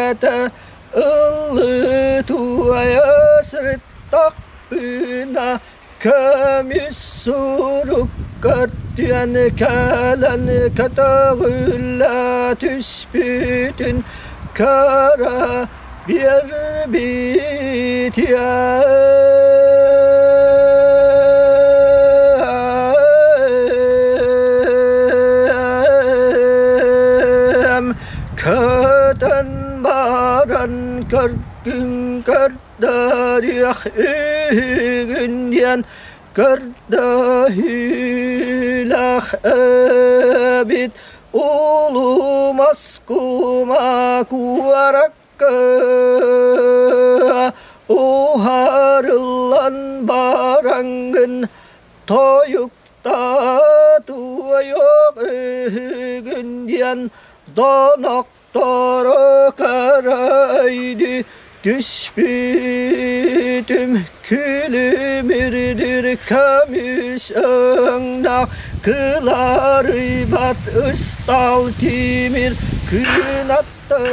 кэриэтэ ыллыы туойа сырыттахпына көмүс сурук көрдүөн кэлэн көтөҕүллэ түспүтүн көрө биэрбитиэм. Көтөн баран көргүн көрдөрүөх үһүгүн диэн көрдөһүүлээх эбит Улуу Москуба куоракка уһарыллан бараҥҥын тойуктатуойуох үһүгүн диэн донохтору көрөйдү түспүтүм күлүмүрдүр көмүс өҥнөх кыларыйбат ыстал тимир кынатты.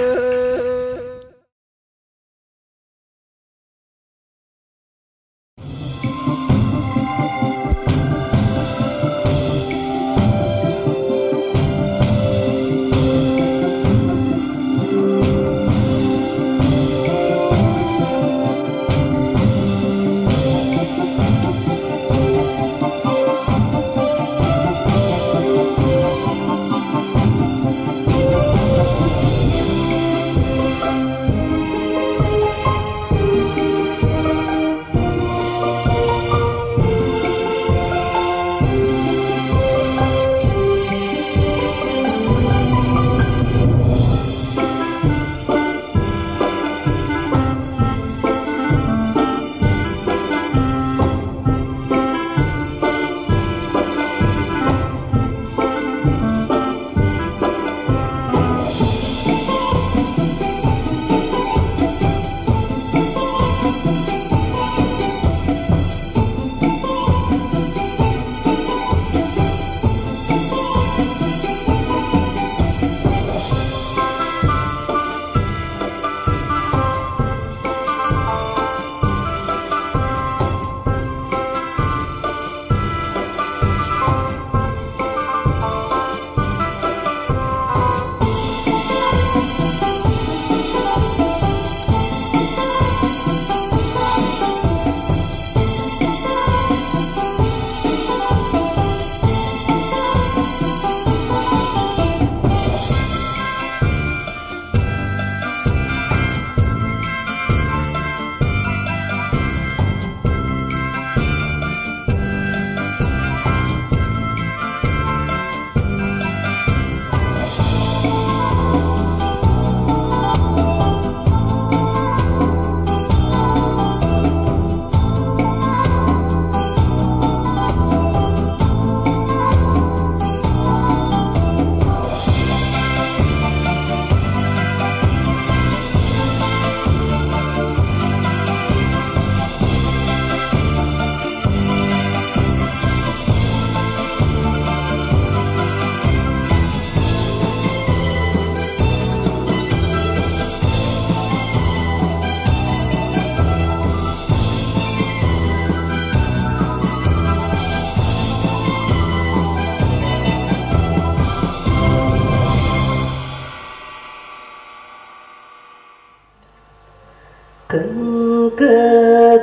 Кыҥка,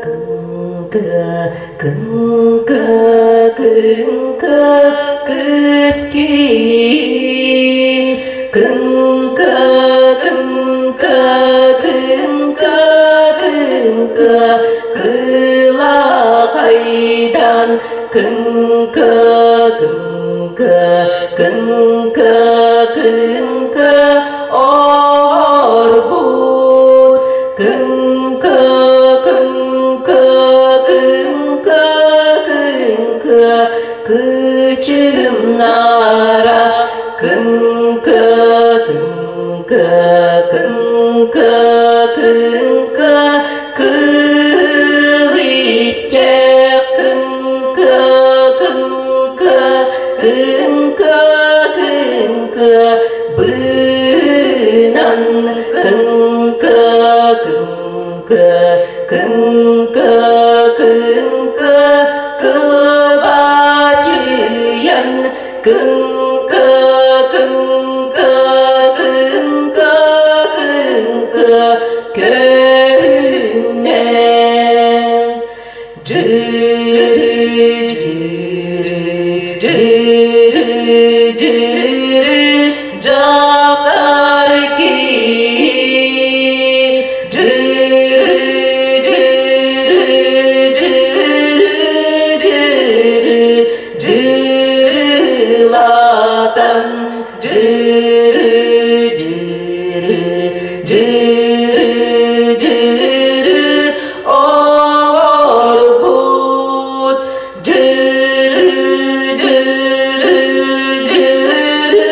кыҥка, кыҥка, кыҥка, кыскин. Кыҥка, кыҥка, кыҥка, кыҥка, кылахайдан. Кыҥка, кыҥка, кыҥка, кыҥка, орбут. Кыҥка, кыҥка, кыҥка, кыҥка, кычымнара. Кыҥка, кыҥка, кыҥка, кыҥка, кылычча. Кыҥка, кыҥка, кыҥка, кыҥка. Кыҥка кыҥка кыҥка кыҥка көһүннэ Дьыры дьыры дьыры дьыры дьахтар киһи Дьыры дьыры дьыры дьыры дьырылатан дьыры дьыры дьыры дьыры оҥорбут дьыры дьыры дьыры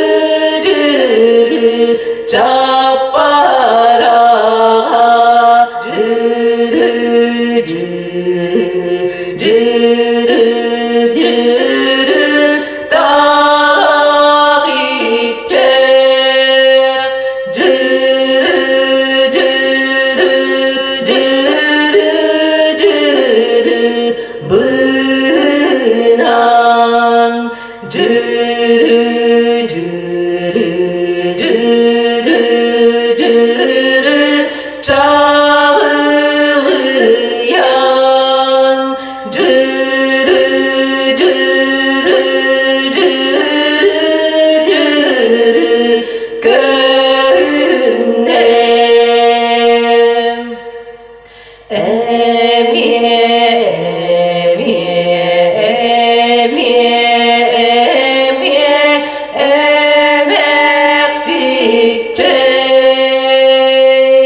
дьыры чаппараҕа дьыры дьыры дьыры дьыры таах иччэх дьыры дьыры дьыры дьыры бынан дьыры дьыры дьыры дьыры чаҕылыйан дьыры дьыры дьыры дьыры көрүннэ Эмиэ эмиэ эмиэ эмиэ эмээхсиччэй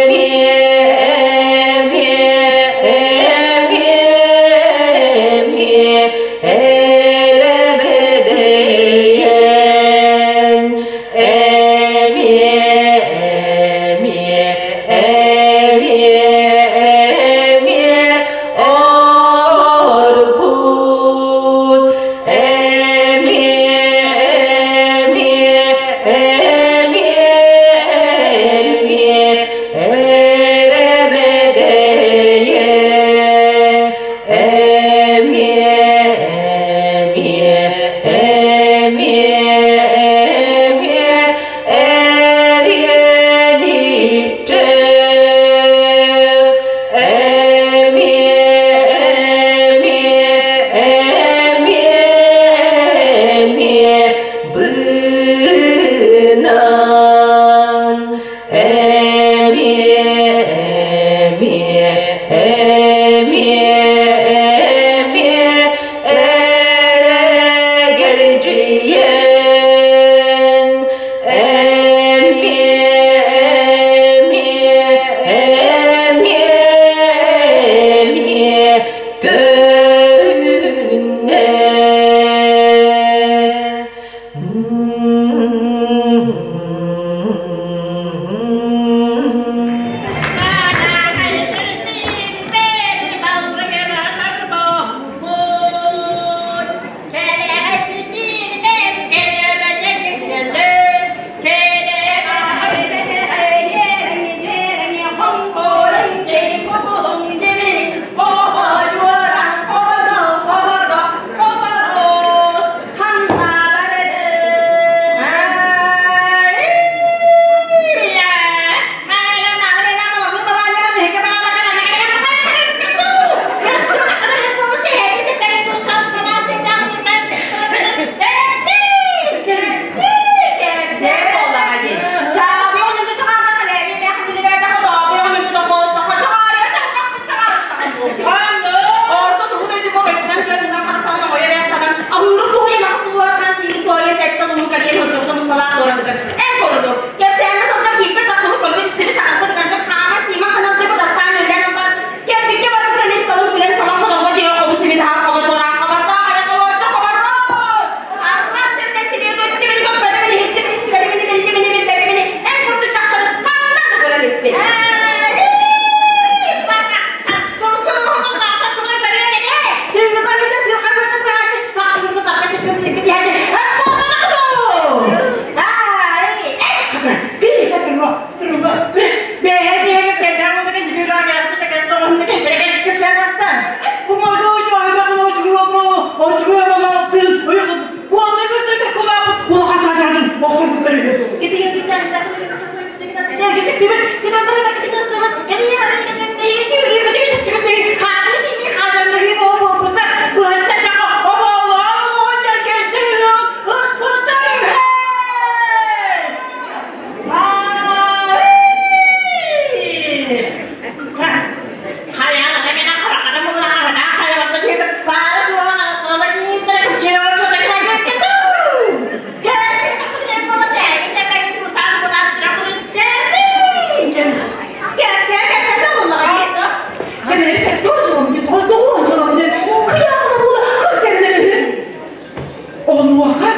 Эмиэ эмиэ эмиэ эмиэ эрэбэдэйэн Эмиэ эмиэ эмиэ эмиэ оҥорбут эмиэ эмиэ эмиэ эмиэ эрэбэдэйэ эмиэ эмиэ эмиэ эмиэ эриэниччэ эмиэ эмиэ эмиэ эмиэ бынан эмиэ эмиэ эмиэ эмиэ эрэгэлдьийэн эмиэ эмиэ эмиэ эмиэ көһүннэ. Сәбәк сәттә дьыалабыт тоҕуон дьыалабыт кыйаахына буола кыртэринэр үһү. Онуоха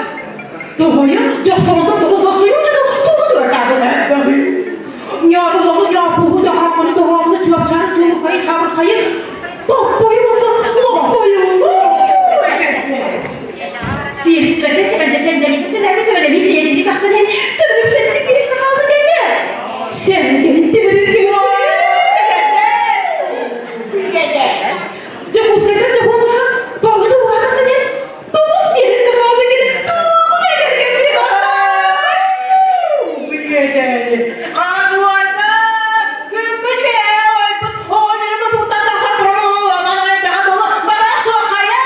тоҕойум дьохсоҕонтон тоҕус лоскуйун дьону тугу туортаабыт. Ньооруллону ньооппуһу тоһоомону тоһоомону чуопчаары чуолухайы чаабырхайы топпойу уонна лоппойу. Сиэристибэтин сэмэнде сэндэлисим сэнээри сэмэнэми сиэстини тахсан иһэн сэмэним сэнник биэсте хаалды кэннэ. Сэмэнтэнин түбүнүн Дьокуускайтан Дьопуоннаха тоҕуну уһаа тахсан иһэн тоҕус биэрэстэ хаалды кэннэ туугун эрэ кэспити Хануана күммүт ойбут оҕонньору туттан тахсан туран бара суох хайа.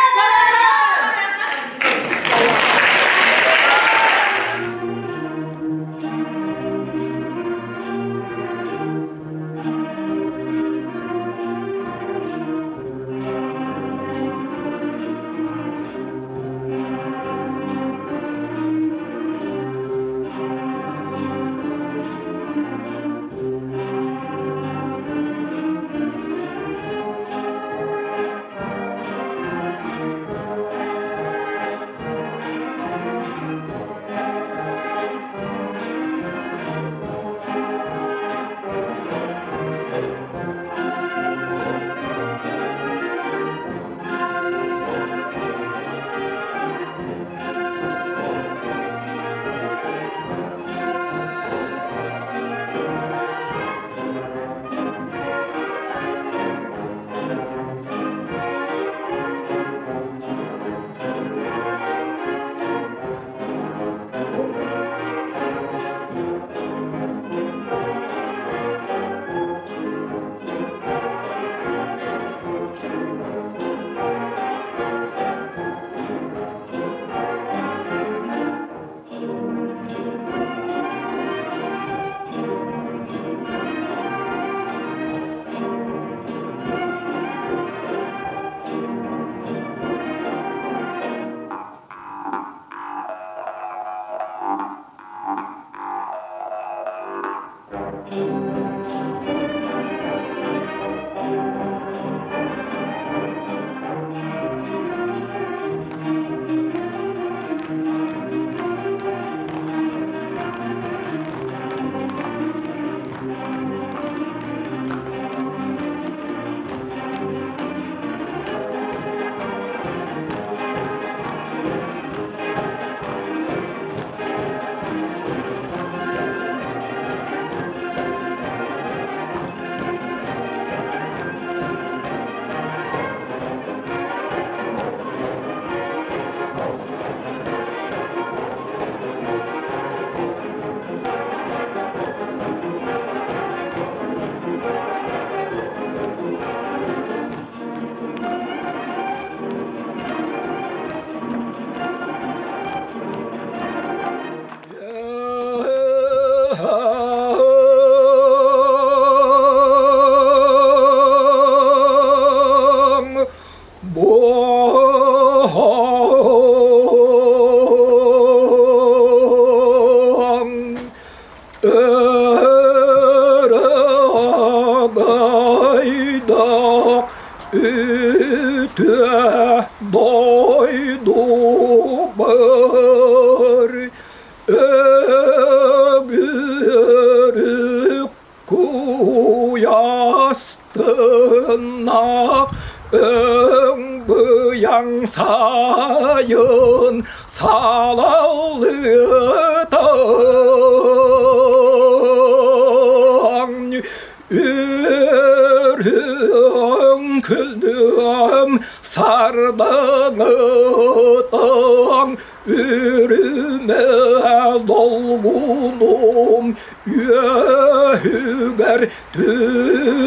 Дойду өгүрүк куйастыннах өҥ быйаҥ сайын салаллытаҥ үрүҥ күнүм сардаҥытаҥ үрүмэ долгунум үөһүгэр түһүтэн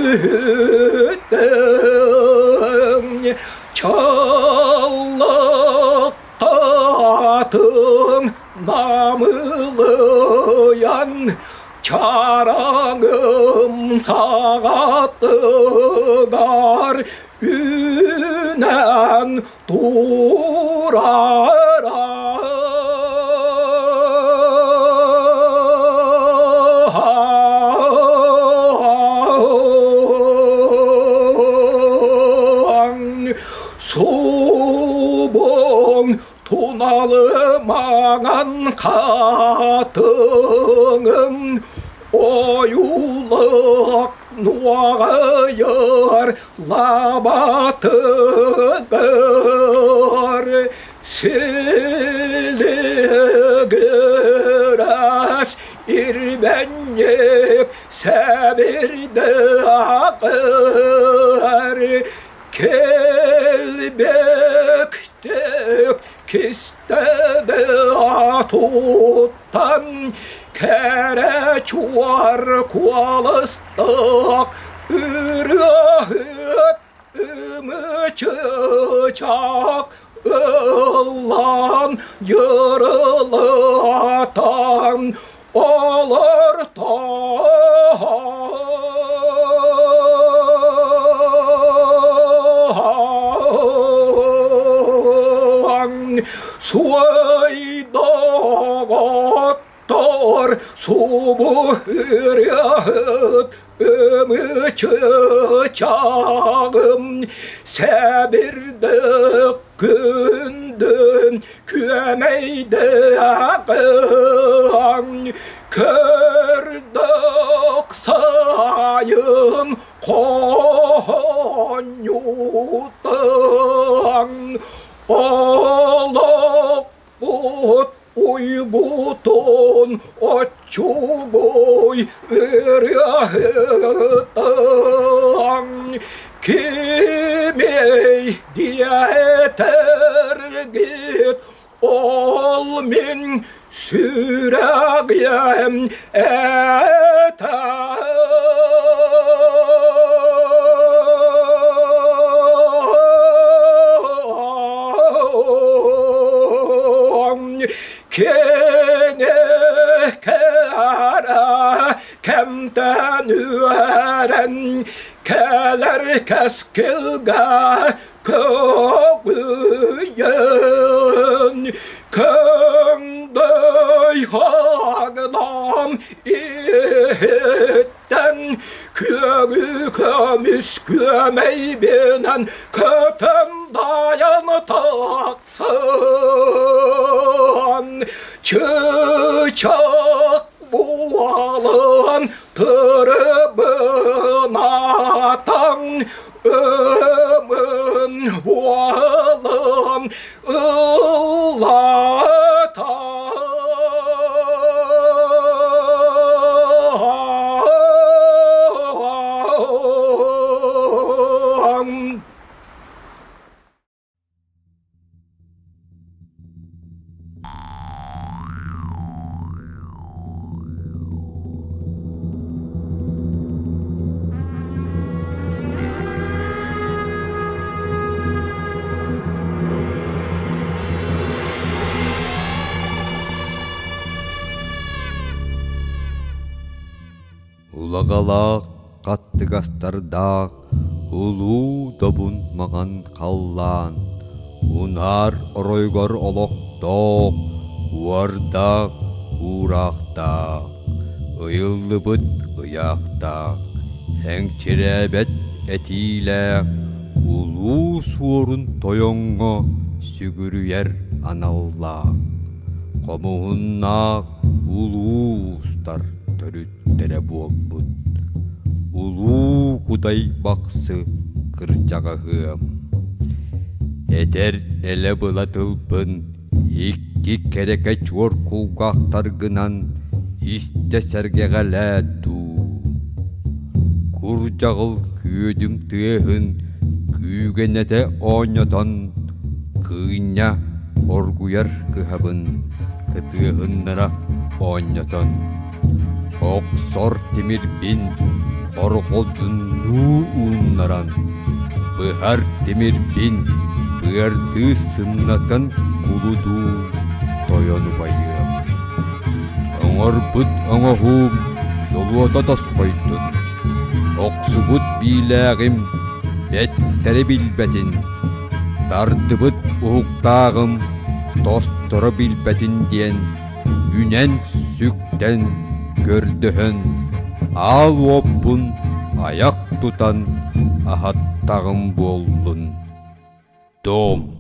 чаллахтатын намылыйан чараҥым саҕатыгар үүнэн турара. Субуҥ туналы маҥан хатыҥым ойуулук нуоҕайар лабатыгар силигирэс ирбэнньик сэбирдэҕэр Кэлбэктик кистэни туттан кэрэ чуор куоластаах ырыаһыт ымычычах ыллаан дьырылатан Олортоон суойдоҕоттор субу ырыаһыт ымычычаҕым сэбирдэх күндүм күөмэйдээҕим көрдөх сайын хоонньутан олохпут уйгутун оччугуй ырыаһытан кимий диэтэргит ол мин сүрэҕиэм этэ Кини кэрэ кэмтэн үөрэн кэлэр кэскилгэ көҕүйэн көҥдөй хаҕынан иһиттэн күөгү көмүс күөмэйбинэн көтөн дайан тахсан чычах буолан тырыбынатан ымын буолан ыллатан Улаҕалаах хаттыгастардаах улуу добун маҥан халлаан унаар оройугар олохтоох уордаах уураахтаах ыйыллыбыт ыйаахтаах эҥчирээбэт этиилээх улуу суорун тойоҥҥо сүгүрүйэр аналлаах хомуһуннаах улуу уустар төрүттэрэ буолбут Улуу Кудай Бахсы кырдьаҕаһыам. Этэр элэ-была тылбын икки кэрэкэ чуор кулгаахтаргынан истэ сэргэҕэлээ дуу. Курдьаҕыл күөдүм тыаһын күүгэнэтэ оонньотон кыынньа оргуйар кыһабын кытыаһыннара оонньотон Охсор тимирбин хорҕолдьуннуу ууннаран, быһар тимирбин быардыы сымнатан кулудуу тойон убайыам. Оҥорбут оҥоһуум дьолуота тосхойдун, охсубут биилээҕим бэттэри билбэтин, тардыбыт уһуктааҕым тосторо билбэтин диэн үнэн-сүктэн, көрдөһөн, аал уоппун айах тутан аһаттаҕым буоллун. Дом.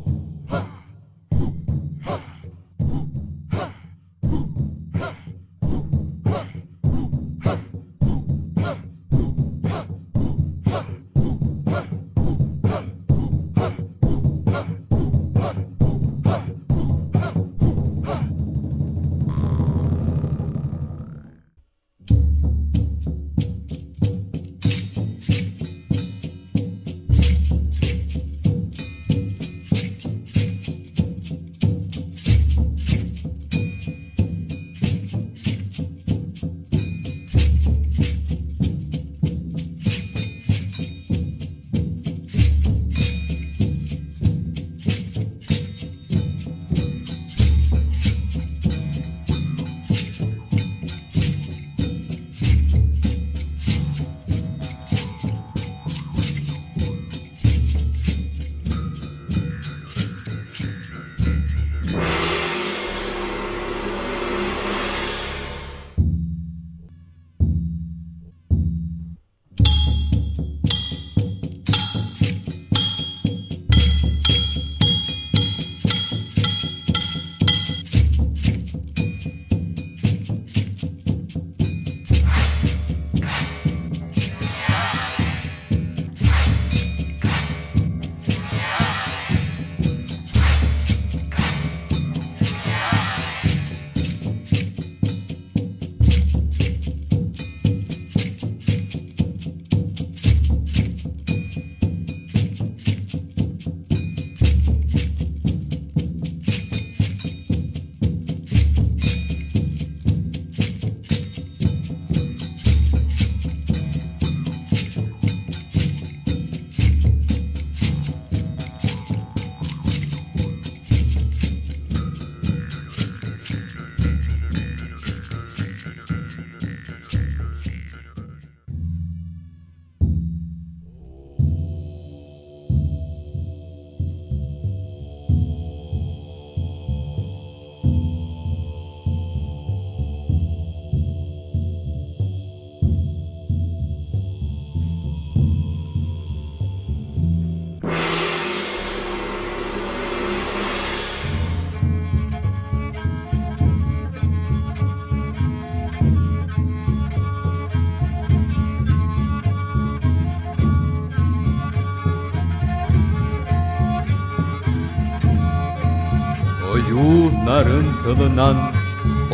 Ойуу нарын тылынан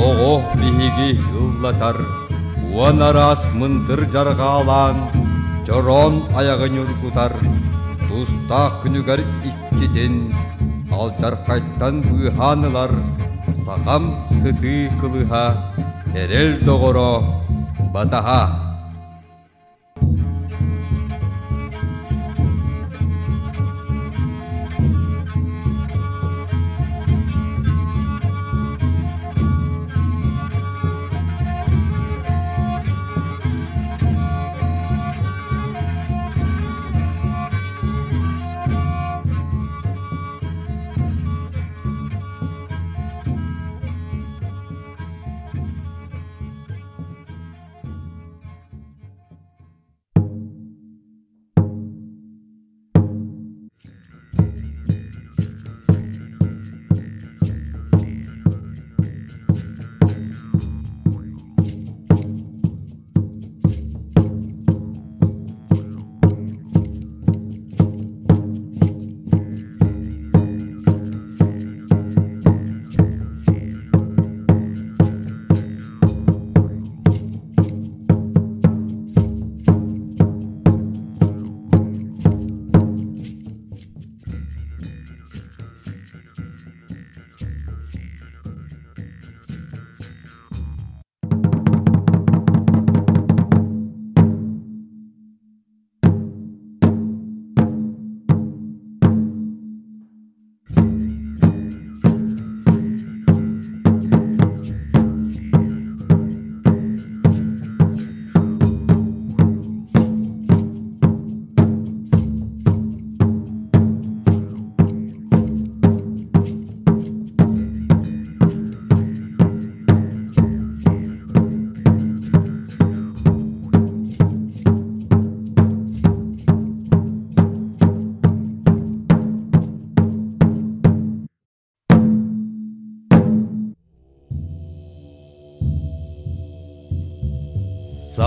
оҕо биһиги ыллатар, уон араас мындыр дьарҕаалаан, чороон айаҕын ньургутар, тустаах күнүгэр иччитин алдьархайтан быыһаан ылар сахам сытыы кылыһа, эрэл доҕоро батаһа.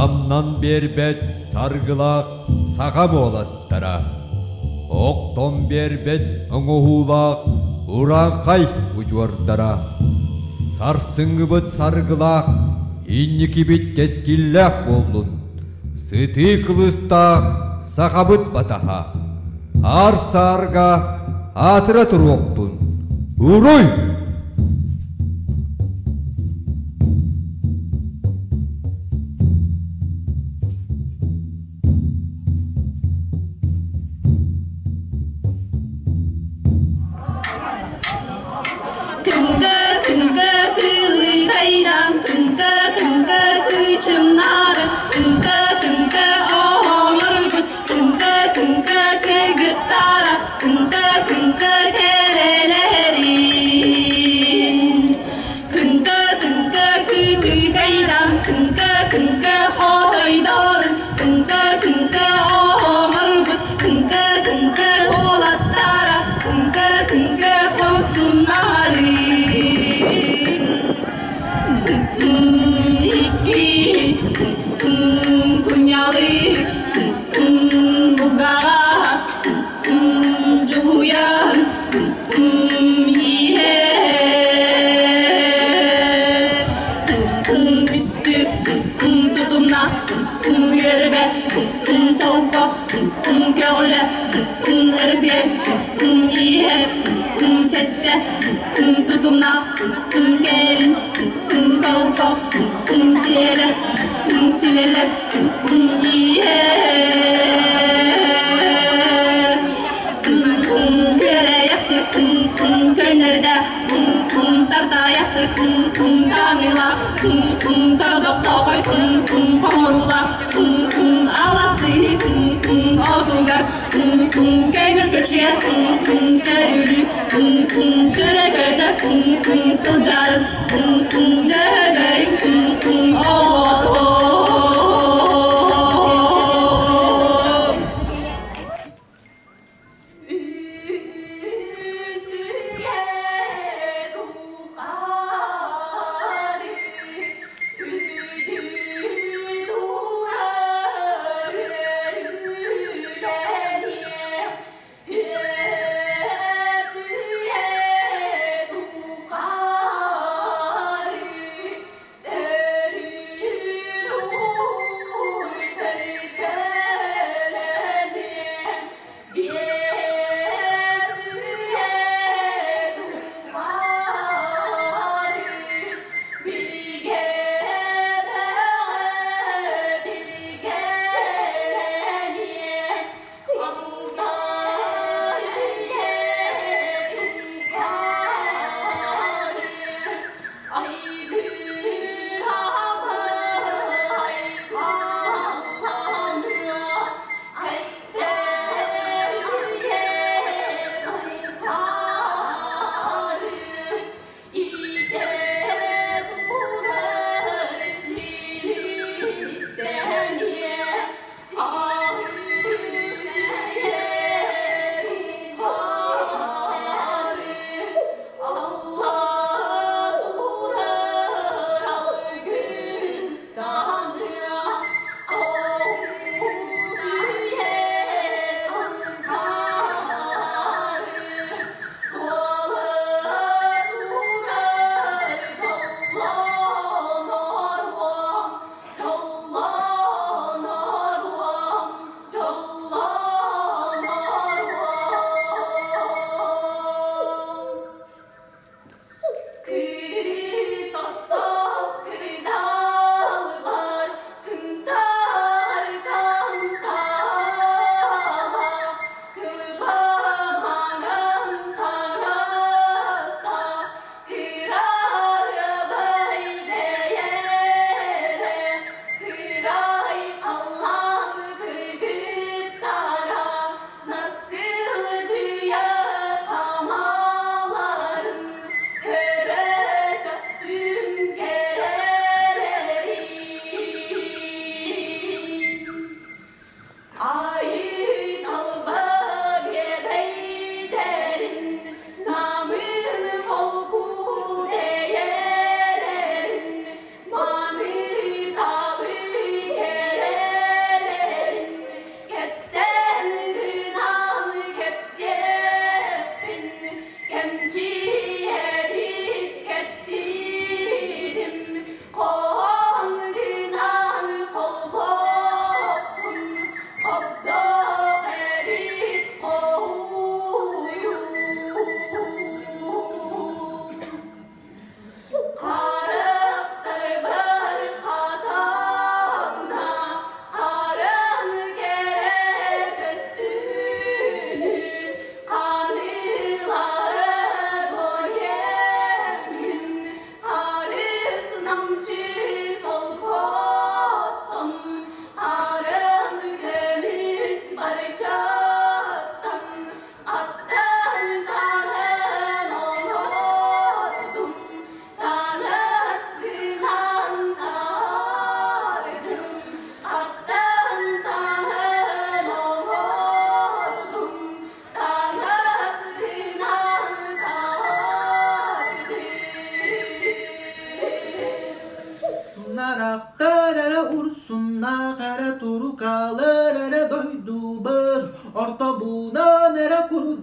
Самнан биэрбэт саргылаах саха буолаттара, охтон биэрбэт оҥоһуулаах урааҥхай удьуордара, сарсыҥҥыбыт саргылаах, инникибит кэскиллээх буоллун, сытыы кылыстаах сахабыт батаһа, аар-саарга аатыра туруохтун, уруй! Күҥҥэ күҥҥэ кыылыйдайдан, күҥҥэ күҥҥэ кыычымнаары, күҥҥэ күҥҥэ оһоҥорбут, күҥҥэ күҥҥэ кыйгыттара, күҥҥэ күҥҥэ кэрэлэрин. Күҥҥэ күҥҥэ кыычыйдайдан, күҥҥэ күҥҥэ хотойдорун, күҥҥэ күҥҥэ оһоҥорбут, күҥҥэ күҥҥэ уолаттара, күҥҥэ күҥҥэ хорсуннарын. Икки кунньалы булгаҕа дьулуйан Үстү тутумна үөрбэ солко көҕүлэ өрүкүө иһэ сэттэ тутумна кэлин солко сиэлэ силэлэ иһэ Күөрэйэхтир көнөрдө тартаайахтыр таҥыла тордохтоохой хоҥорула аласы отугар көҥүл көчүө көрүлү сүрэ көтө сылдьарын дьөһөгөй оҕотоо.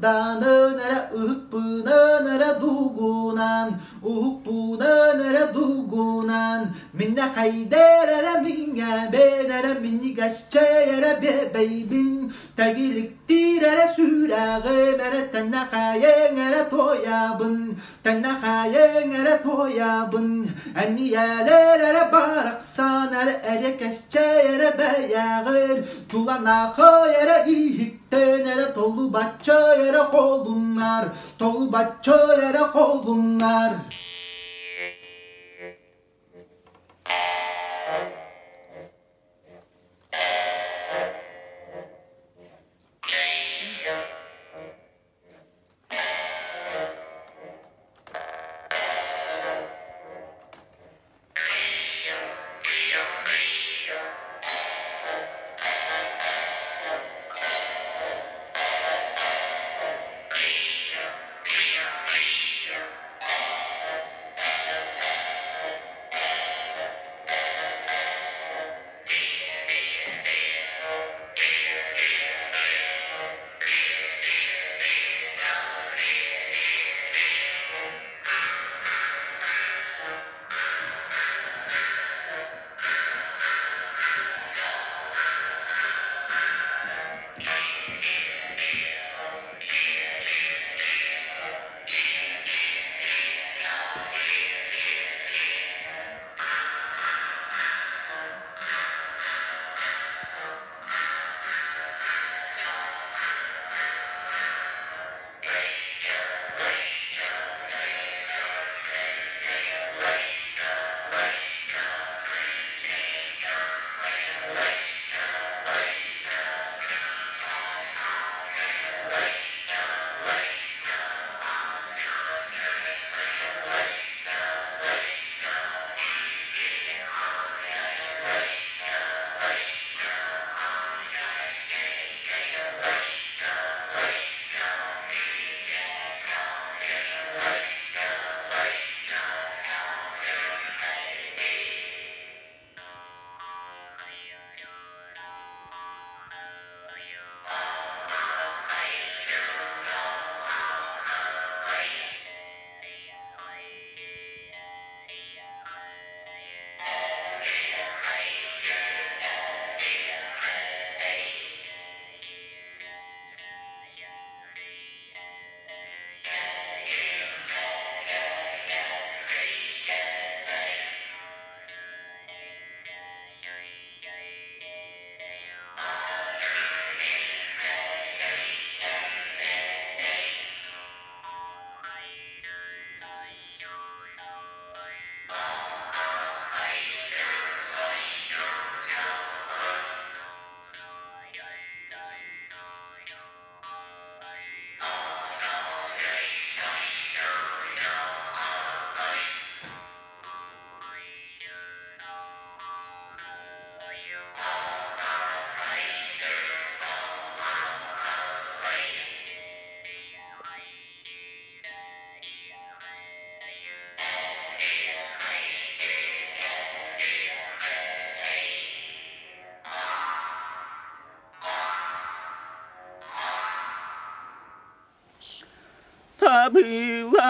Ырданан эрэ ыһыкпынан эрэ дугунан, уһукпунан эрэ дугунан, миннэ хайдэр эрэ миҥэбин эрэ минньигэс чэй эрэ биэбэйбин, тэгиликтиир эрэ сүрэҕим эрэ тэннэхэйиҥ эрэ туойабын, тэннэхэйиҥ эрэ туойабын, энньийэлэр эрэ барахсан эрэ эриэкэсчэй эрэ бэйэҕин, чуланаахай эрэ иһик Тэн эрэ толлубачча эрэ холуннар, толлубачча эрэ холуннар.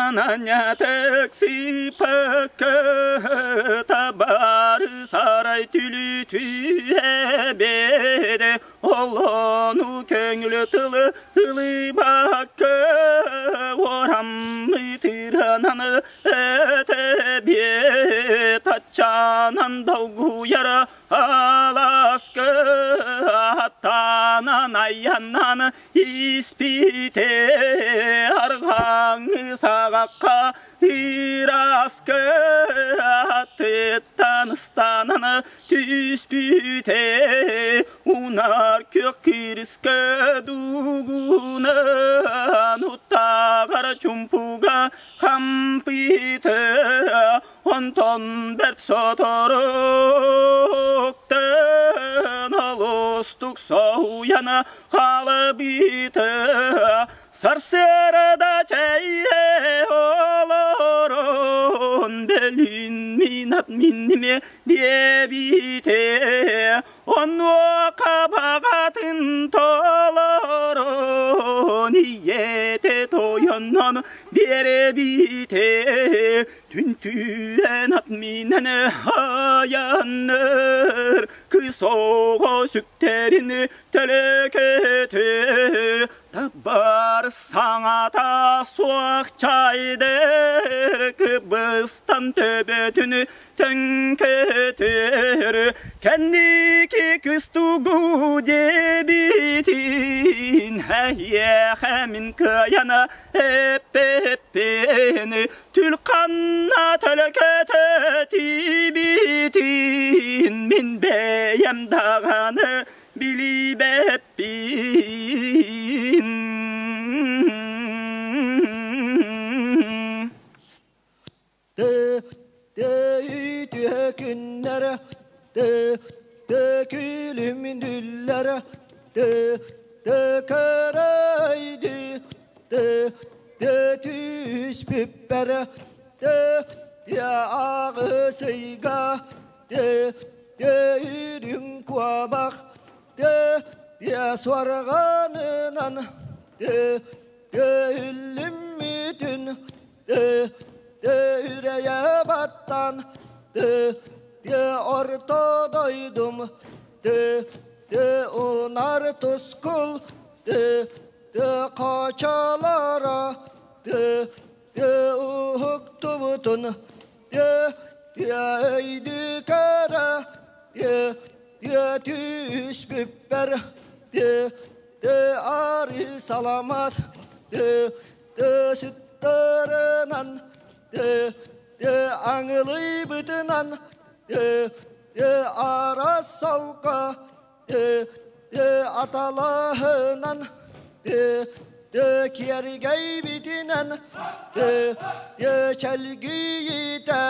Табылананятык сыпыкы табары сарай түлүтү эбеде олону көңүлү тылы ылыбакка орамны тырананы этебе тачанан долгуяра аласкы аттанан айаннан испите арҕаҥы саҕахха ыраскы аттыттан ыстанан түспүтэ унар күөх кирискэ дугунан уттаҕар чумпуга хампыты онтон бэрт соторуктан олустук соһуйан халыбыты сарсыарда чэйэ олорон бөлүн минат минниме диэбите онуоха баҕатын толорон ийэтэ тойоннон биэрэбитэ Түнтүөн ат минэн айанныр кыс оҕо сүктэрин төлөкөтө Табар саҥата суох чайдыр кыбыстан төбөтүн төҥкөтөр Кэнники кыстугу диэбитин эһиэхэ мин кыайан эппэппин Түл ханна төлөкөтө тиийбитин мин бэйэм даҕаны билибэппин. Tö күннэр tö tö күлүмүндүллэр tö tö көрөйдү tö tö түспүппэр tö tö аҕысыйга tö tö үрүҥ куобах tö tö суорҕанынан tö tö үллүммүтүн tö tö үрэйэ баттан tö tö орто дойдум tö tö унар тускул tö tö хочолоро tö tö уһуктубутун tö tö өйдүкөрө tö tö түспүппэр tö tö ары саламат tö tö сүттөрүнэн tö tö аңылыйбытынан tö tö арасалка tö tö аталаһынан tö tö киэргэйбитинэн tö tö чэлгийитэ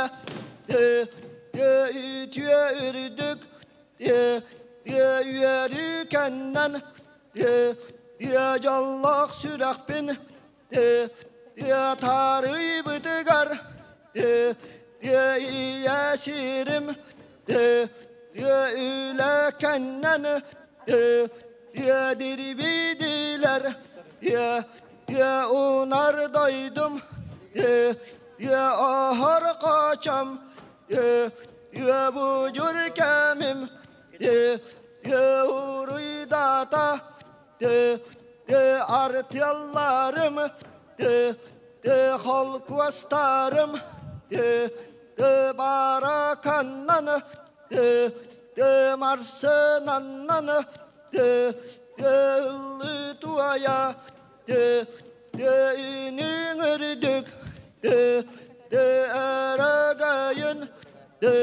tö tö үтүө үрдүк tö tö үөрүкэннэн tö tö дьоллоох сүрэхпин tö tö таарыйбытыгар tö tö ийэ сирим tö tö үлэкэннэн tö tö дирбидилэр tö tö унар дойдум tö tö оһор хочом tö tö будьур кэмим tö tö уруйдата tö tö артыалларым tö tö холкуостарым tö tö бараканнан tö tö марсынаннан tö tö ыллы tö tö үнүҥүрдүк tö tö өрөгөйүн tö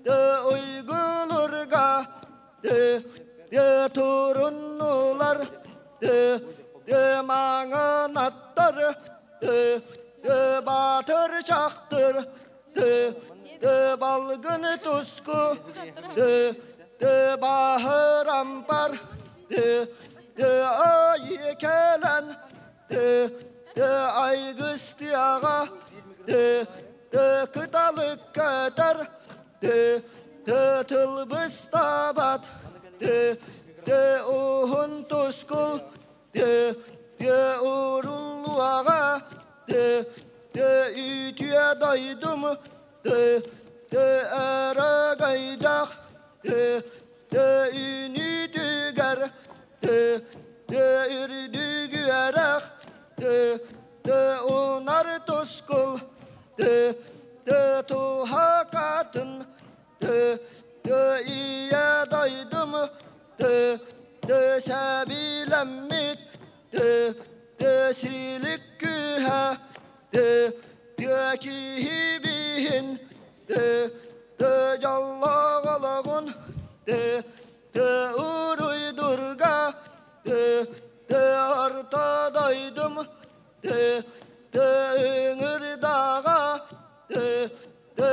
tö уйгулурга tö tö туруннулар tö tö маҥанаттар tö tö баатыр чахтыр tö tö балгын туску tö tö баһырампар tö tö айы кэлэн tö tö айгыстыаҕа tö tö кыталык көтөр tö tö тылбыстабат tö tö уһун тускул tö tö уруллуаҕа tö tö үтүө дойдум tö tö өрөгөйдөөх tö tö үнүтүгэр tö tö үрдүгүөрэх tö tö унар тускул tö tö туһакатын tö tö ийэ дойдум tö tö сэбилэммит tö tö силик күүһэ tö tö киһибиһин tö tö дьоллоҕологун tö tö уруйдурга tö tö орто дойдум tö tö ыҥырдаҕа tö tö